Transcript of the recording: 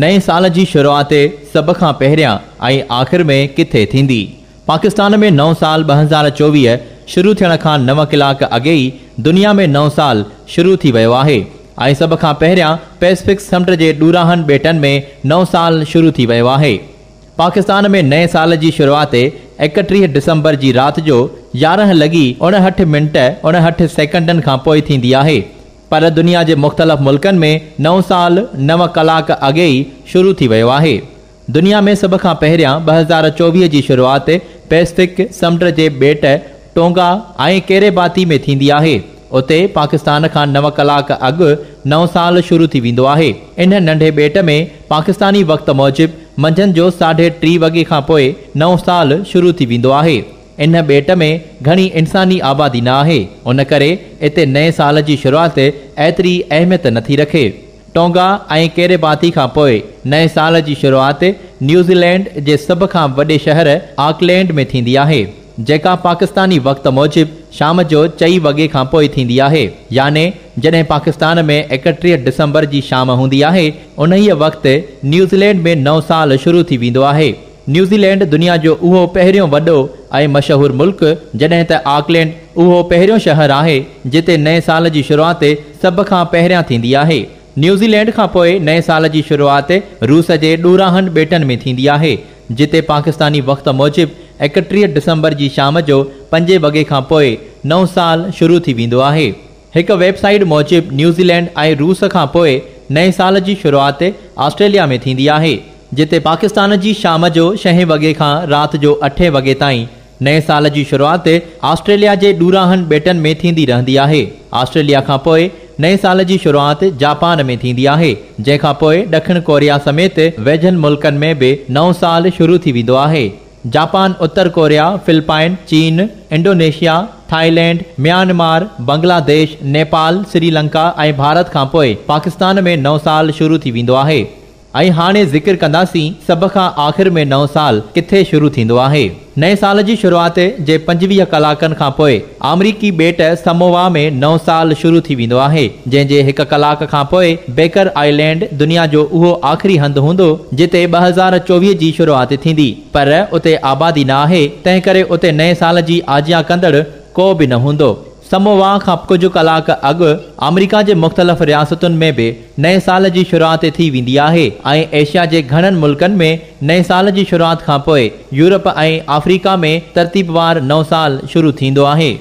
نئين سال جي شروعات سڀ کان پهريان ۽ آخر ۾ ڪٿي ٿيندي؟ پاڪستان ۾ نئون سال 2024 شروع ٿيڻ کان 9 ڪلاڪ اڳي ئي دنيا ۾ نئون سال شروع ٿي ويو آهي ۽ سڀ کان پهريان پئسفڪ سمنڊ جي ڏوراهن ٻيٽن ۾ نئون سال شروع ٿي ويو آهي. پاڪستان ۾ نئين سال جي شروعات 31 ڊسمبر جي رات جو 11 لڳي 59 منٽ 59 سيڪنڊن کان پوء ٿيندي آهي. پر دنيا جي مختلف ملڪن ۾ نئون سال 9 ڪلاڪ اڳي ئي شروع ٿي ويو آهي. دنيا ۾ سڀ کان پهريان 2024 جي شروعات پئسفڪ سمنڊ جي ٻيٽ ٽونگا ۽ ڪيريباتي ۾ ٿيندي آهي. اتي پاڪستان کان 9 ڪلاڪ اڳ نئون سال شروع ٿي ويندو آهي. ان ننڍي ٻيٽ ۾ پاڪستاني وقت موجب منجهند جو 3:30 وڳي کان پوء نئون سال شروع ٿي ويندو آهي. ان ٻيٽ ۾ گهڻي انساني آبادي نه آهي، ان ڪري اتي نئين سال جي شروعات ايتري اهميت نٿي رکي. ٽونگا ۽ ڪيريباتي کان پوء نئين سال جي شروعات نيوزيلينڊ جي سڀ کان وڏي شهر آڪلينڊ ۾ ٿيندي آهي، جيڪا پاڪستاني وقت موجب شام جو 4 وڳي کان پوء ٿيندي آهي، يعني جڏهن پاڪستان ۾ 31 ڊسمبر جي شام هوندي آهي، انهيء وقت نيوزيلينڊ ۾ نئون سال شروع ٿي ويندو آهي. نيوزيلينڊ دنيا جو اهو پهريون وڏو ۽ مشهور ملڪ، جڏهن ته آڪلينڊ اهو پهريون شهر آهي، جتي نئين سال جي شروعات سڀ کان پهريان ٿيندي آهي. نيوزيلينڊ کان پوء نئين سال جي شروعات روس جي ڏوراهن ٻيٽن ۾ ٿيندي آهي، جتي پاڪستاني وقت موجب 31 ڊسمبر جي شام جو 5 وڳي کان پوء نئون سال شروع ٿي ويندو آهي. هڪ ويب سائيٽ موجب نيوزيلينڊ ۽ روس کان پوء نئين سال جي شروعات آسٽريليا ۾ ٿيندي آهي، جتي پاڪستان جي شام جو 6 وڳي کان رات جو 8 وڳي تائين نئين سال جي شروعات آسٽريليا جي ڏوراهن ٻيٽن ۾ ٿيندي رهندي آهي. آسٽريليا کان پوء نئين سال جي شروعات جاپان ۾ ٿيندي آهي، جنهن کان پوء ڏکڻ ڪوريا سميت ويجهن ملڪن ۾ به نئون سال شروع ٿي ويندو آهي. جاپان، اتر ڪوريا، فلپائن، چين، Indonesia, Thailand, Myanmar, Bangladesh, Nepal, Sri Lanka ۽ Bharat کان پوء پاڪستان ۾ نئون سال شروع ٿي ويندو آهي. ۽ هاڻي ذڪر ڪنداسين سڀ کان آخر ۾ نئون سال ڪٿي شروع ٿيندو آهي. نئين سال جي شروعات جي 25 ڪلاڪن کان پوء آمريڪي ٻيٽ سمووا ۾ نئون سال شروع ٿي ويندو آهي، جنهن جي 1 ڪلاڪ کان پوء بيڪر آئلينڊ دنيا جو اهو آخري هنڌ هوندو، جتي 2024 جي شروعات ٿيندي، پر اتي آبادي نه آهي، تنهن ڪري اتي نئين سال جي آجيان ڪندڙ ڪو به نه هوندو. سمووا کان ڪجهه ڪلاڪ اڳ آمريڪا جي مختلف رياستن ۾ به نئين سال جي شروعات ٿي ويندي آهي ۽ ايشيا جي گهڻن ملڪن ۾ نئين سال جي شروعات کان پوء يورپ ۽ آفريڪا ۾ ترتيبوار نئون سال شروع ٿيندو آهي.